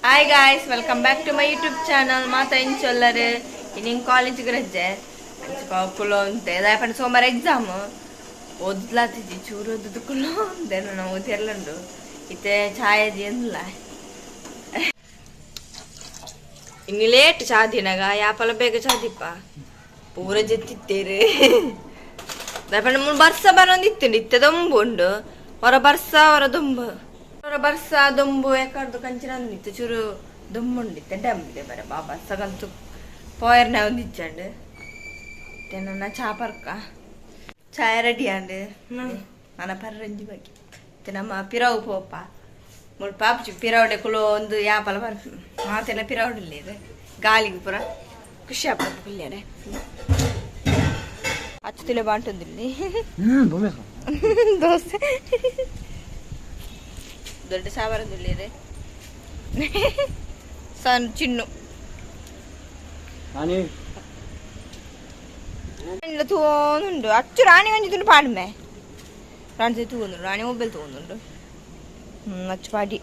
Hi guys, welcome back to my YouTube channel. ಮಾತಾ ಇಂಚೊಲ್ಲರು inning college ರಜೆ ಅಂಚ ಕುಲೋ ಅಂತೆ ದಾಯೆ ಸೋಮವಾರ ಎಕ್ಸಾಮ್ ಓದ್ಲಾತಿಜಿ ಚೂರು ಓದುದು ಕುಲೋ ಅಂತೆ ನಾನು ಓದಿರ್ಲುಂಡು ಇತ್ತೆ ಛಾಯದಿ ಅಂದ್ಲ ಇನ್ನು ಲೇಟ್ ಚಾ ದಿನಗ ಯಾಪಲ ಬೇಗ ಚಾದಿಪ್ಪ ಪೂರ ಜೆತ್ತಿತ್ತೇರು ದಾಯೆ ಮೂರು ಬರ್ಸ ಬರೋಂದಿತ್ತು ಇತ್ತೆ ದೊಂಬು ಉಂಡು ಹೊರ ಬರ್ಸ ಹೊರ ದೊಂಬು ಹೊರ ಬರ್ಸ ದೊಂಬು ಯಾಕರ್ದು ಕಂಚಿನ ಇತ್ತು ಚೂರು ದೊಂಬುಂಡಿತ್ತೆ ಡಂಬಿದೆ ಬರ ಬಾ ಬರ್ಸಗಂತು ಪೋಯರ್ನ ಒಂದಿಚ್ಚಂಡು ನನ್ನ ಚಾ ಪರ್ಕ ಚಾಯ್ ರೆಡಿ ಅಂಡ್ ನನ್ನ ಪರ್ರಂಜಿ ಬಗ್ಗೆ ನಮ್ಮ ಪಿರವು ಪೋಪ ಮುಳ್ ಪಾಪುಚಿ ಪಿರವಡೆ ಕುಲೋ ಒಂದು ಯಾಪಲ ಬರ್ಪು ಮಾತೆಲ್ಲ ಪಿರವಡಿಲ್ಲ ಗಾಲಿಗೆ ಪೂರ ಖುಷಿ ಆಪ ಕುಲ್ಯಾರೆ ಅಚ್ಚುತಿಲೆ ಬಾಂಟೊಂದಿಲ್ಲಿ ದೋಸೆ ದೊಡ್ಡ ಸಾಬಾರಂದಿಲ್ಲ ಸಣ್ಣ ಚಿನ್ನು ತೂನುಂಡು ಅಚ್ಚು ರಾಣಿ ಒಂಜಿ ತುಂಡು ಪಾಡ್ಮೆ ರಾಣಿ ತೂಂದುಂಡು ರಾಣಿ ಮೊಬೈಲ್ ತೂಂದುಂಡು ಅಚ್ಚು ಪಾಡಿ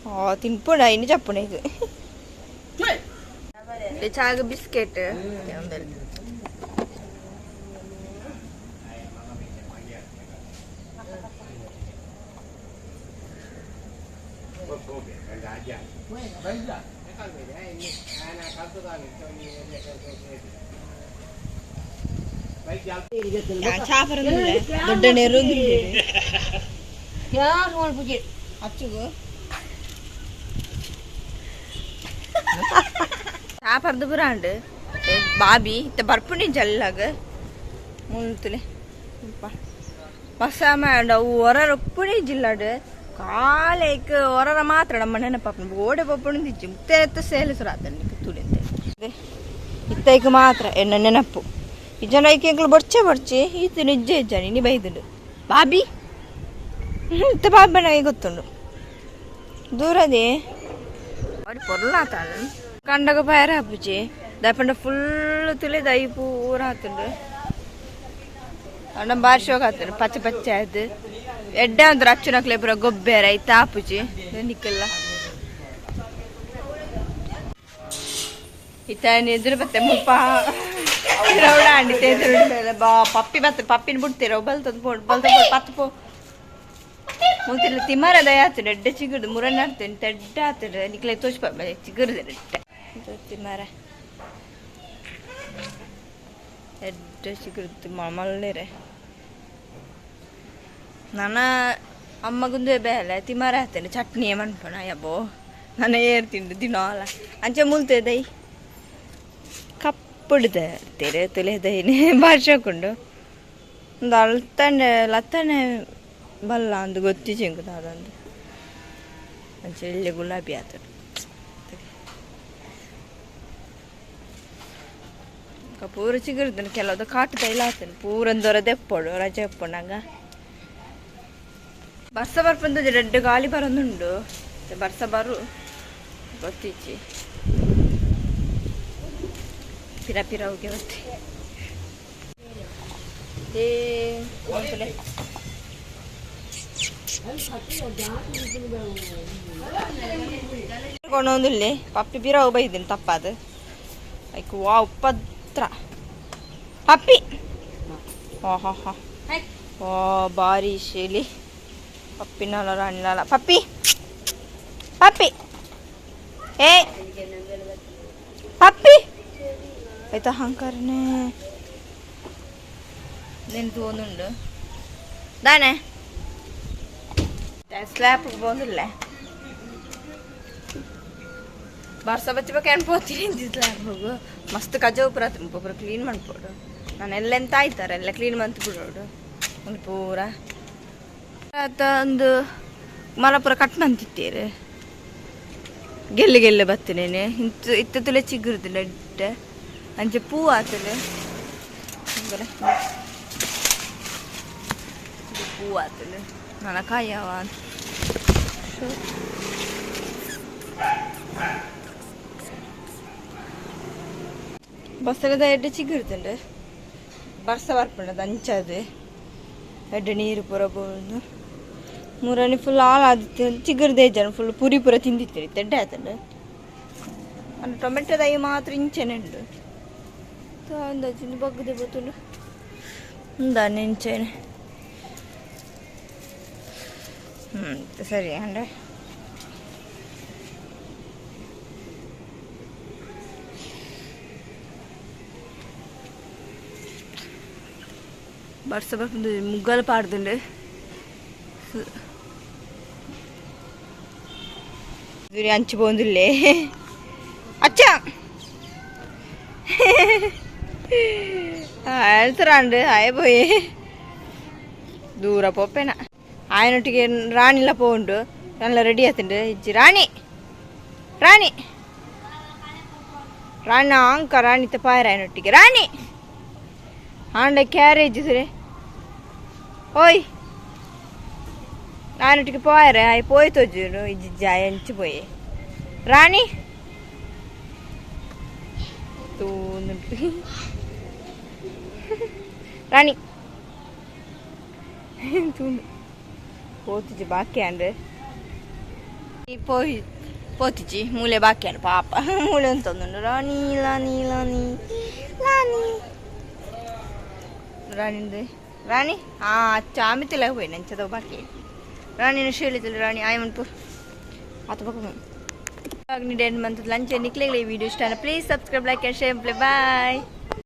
ಓ ತಿನ್ಪುಣ ಇನ್ನು ಚಪ್ಪುಣ ಇದು ಚಾಗ ಬಿಸ್ಕೆಟ್ ದೊಡ್ಡ ನೀರು ಅಚ್ಚುಗು ಚಾ ಪರ್ದು ಪುರಾಂಡು ಬಾಬಿ ಇತ್ತ ಬರ್ಪುಂಡಿ ಜಲ್ಲಾಗ ಮುಲ್ತುಲೆ ಬಸ್ಸಾಮ ಅವು ಹೊರ ರೊಪ್ಪುಣಿ ಜಿಲ್ಲಾಡು ಕಾಲೇಕ್ ಹೊರರ ಮಾತ್ರ ನಮ್ಮ ನೆನಪಾಪನ ಓಡೆ ಪಪ್ಪುಣಿ ದಿಜ್ಜಿ ಮುತ್ತೆ ಎತ್ತ ಸೇಲೆ ಸುರಾತನ ತುಳಿಂತೆ ಇತ್ತೈಕ್ ಮಾತ್ರ ಎನ್ನ ನೆನಪು ಈ ಜನ ಐಕೆ ಎಂಕ್ಲು ಬೊರ್ಚೆ ಬೊರ್ಚೆ ಈತ ನಿಜ್ಜೆ ಇಜ್ಜಾನಿ ಇನಿ ಬೈದುಂಡು ಬಾಬಿ ಇತ್ತ ಬಾಬಿ ಗೊತ್ತುಂಡು ದೂರದೇ ಅವ್ರು ಪೊರ್ಲಾತಾಳು ಕಂಡಗ ಪಯರ ಹಾಪುಜಿ ದಪಂಡ ಫುಲ್ ತುಲೆ ದೈ ಪೂರ ಹಾತುಂಡು ಅಣ್ಣ ಬಾರಿ ಶೋಕ ಆತುಂಡು ಪಚ್ಚೆ ಪಚ್ಚೆ ಆಯ್ತು ಎಡ್ಡೆ ಒಂಥರ ಅಚ್ಚುನಕ್ಲೆ ಪೂರ ಗೊಬ್ಬೆರ ಐತೆ ಆಪುಜಿ ನಿಕ್ಕೆಲ್ಲ ಇತ್ತ ಎದುರು ಬತ್ತೆ ಮುಲ್ಪ ರೌಡ ಎದುರು ಬಾ ಪಪ್ಪಿ ಬತ್ತೆ ಪಪ್ಪಿನ ಬಿಡ್ತೀರ ಬಲ್ತದ ಪೋಡು ಬಲ್ತ ಪತ್ತು ಪೋ ಮುಲ್ತಿಲ್ಲ ತಿಮ್ಮರ ದಯ ಆತುಂಡು ಎಡ್ಡೆ ಚಿಗುರ್ದು ಮುರನ್ನ ಆಡ್ತೇನೆ ತೆಡ್ಡೆ ಆತುಂಡು ನಿಕ್ಲೆ ತೋಚ್ ಚಿಗುರ್ದು ಎಡ್ಡೆ ತಿಮ್ಮರ ಎಡ್ಡೆ ಚಿಗುರ್ದು ಮಲ್ಲೇರೆ ನನ್ನ ಅಮ್ಮಗುಂದು ಬೇಲೆ ತಿಮ್ಮರ ಆತೇನೆ ಚಟ್ನಿ ಮನ್ಪಣ ಯಬ್ಬೋ ನಾನು ಏರ್ ತಿಂಡು ದಿನಾಲ ಅಂಚೆ ಮುಲ್ತೆ ದೈ ಕಪ್ಪುಡ್ದೆ ತೆರೆ ತುಲೆ ದೈನೆ ಭಾಷೆಕೊಂಡು ಒಂದು ಅಲ್ತಂಡೆ ಲತ್ತನೆ ಬಲ್ಲ ಅಂದು ಗೊತ್ತಿಜೆಂಕು ದಾದಂದು ಅಂಚೆ ಎಳ್ಳೆ ಗುಲಾಬಿ ಆತುಂಡು ಪೂರ ಚಿಗುರ್ದನ ಕೆಲವೊಂದು ಕಾಟು ತೈಲ ಆತನು ಪೂರಂದೊರ ದೆಪ್ಪೊಡು ರಜೆ ಎಪ್ಪೊಡಾಗ ಬರ್ಸ ಬರ್ಪಂದು ರೆಡ್ ಗಾಳಿ ಬರೋದುಂಡು ಬರ್ಸ ಬರು ಗೊತ್ತಿಚ್ಚಿ ಪಿರ ಪಿರ ಹೋಗಿ ಬತ್ತೆ ಕೊಂಡೊಂದಿಲ್ಲಿ ಪಪ್ಪಿ ಪಿರ ಬೈದಿನಿ ತಪ್ಪಾದ ಐಕ್ ವಾ ಉಪ್ಪದ್ರ ಪಪ್ಪಿ ಓ ಹಾ ಹಾ ಓ ಬಾರಿ ಶೈಲಿ ಪಪ್ಪಿನಲ್ಲ ರಾಣಿಲಲ್ಲ ಪಪ್ಪಿ ಪಪ್ಪಿ ಏ ಪಪ್ಪಿ ಆಯ್ತಾ ಅಹಂಕಾರನೇ నేను ತೋನುಂಡು ದಾನೆ ಸ್ಲ್ಯಾಪ್ ಬಂದಿಲ್ಲ ಬರ್ಸ ಬಚ್ಚಬೇಕು ಪೋತೀನಿ ಸ್ಲ್ಯಾಪ್ ಹೋಗು ಮಸ್ತ್ ಕಜ ಪೂರ ಪೂರ ಕ್ಲೀನ್ ಮಾಡ್ಬೋಡು ನಾನು ಎಲ್ಲ ಎಂತ ಆಯ್ತಾರೆ ಎಲ್ಲ ಕ್ಲೀನ್ ಮಂತ್ ಬಿಡೋಡು ಒಂದು ಪೂರ ಒಂದು ಮರ ಪೂರ ಕಟ್ ಮಂತಿತ್ತೀರಿ ಗೆಲ್ಲೆ ಗೆಲ್ಲೆ ಬತ್ತನೇನೆ ಇಂತ ಇತ್ತ ತುಲೆ ಚಿಗುರುದು ಎಡ್ಡೆ ಅಂಚೆ ಪೂ ಆತಲೆ ಪೂ ಆತಲೆ ನನ್ನ ಕಾಯವ ಬಸ್ಸದ ಎಡ್ಡೆ ಚಿಗುರುದುಂಡು ಬರ್ಸ ಬರ್ಪುಂಡು ಅಂಚದು ಎಡ್ಡೆ ನೀರು ಪೂರ ಬೋರ್ದು ಮುರಣಿ ಫುಲ್ ಹಾಳಾದಿತ್ತು ಚಿಗುರು ದೇಜನ ಫುಲ್ ಪುರಿ ಪೂರ ತಿಂದಿತ್ತು ತೆಡ್ಡೆ ಆತಂಡು ಅಂಡ್ ಟೊಮೆಟೊ ದೈ ಮಾತ್ರ ಇಂಚೆನೆ ಉಂಡು ಅಂದಾಜಿಂದು ಬಗ್ಗದೆ ಬೋತುಂಡು ಉಂದಾನೆ ಇಂಚೆನೆ ಸರಿ ಅಂಡೆ ಬರ್ಸ ಬರ್ಪುಂಡು ಮುಗ್ಗಲ ಪಾಡ್ದುಂಡು ಅಂಚು ಪೋಂದುಲ್ಲೆ ಅಚ್ಚ ಹೇಳ್ತಾರಂಡು ಆಯ್ ಪೋಯೆ ದೂರ ಪೋಪೇನ ಆಯನೊಟ್ಟಿಗೆ ರಾಣಿಲ ಪೋಂಡು ರಾಣಿಲ ರೆಡಿ ಆತುಂಡು ಇಜ್ಜಿ ರಾಣಿ ರಾಣಿ ರಾಣ ಅಂಕ ರಾಣಿ ಪಾಯರ ಆಯನೊಟ್ಟಿಗೆ ರಾಣಿ ಆಂಡ ಕ್ಯಾರೇಜ್ ಸುರೆ ಓಯ್ ಆಯನೊಟ್ಟಿಗೆ ಪೋಯರೆ ಆಯ್ ಪೋಯ್ ತೋಜುನು ಇಜ್ಜಿ ಆಯ್ ಅಂಚು ಪೋಯೆ ರಾಣಿ ತೂಂದುಂಡು ರಾಣಿ ತೂಂದು ಪೋತಿಜಿ ಬಾಕಿ ಅಂಡ್ ಪೋಯಿ ಪೋತಿಜಿ ಮೂಲೆ ಬಾಕಿ ಅಂಡ್ ಪಾಪ ಮೂಲೆ ಅಂತಂದುಂಡು ರಾಣಿ ಲಾನಿ ಲಾನಿ ಲಾನಿ ರಾಣಿಂದು ರಾಣಿ ಆ ಅಚ್ಚ ಆಮಿತಿಲ್ಲ ಹೋಯ್ ನಂಚದ ಬಾಕಿ ರಾಣಿನ ಶೇಳಿತಿಲ್ಲ ರಾಣಿ ಆಯ್ ಮನ್ಪು ಆತ ಬಕ ಡೆನ್ ಮಂತ್ ಲಂಚ್ ನಿಕ್ಲೆಗ್ಲೆ ಈ ವಿಡಿಯೋ ಇಷ್ಟ please subscribe, like and share. Bye.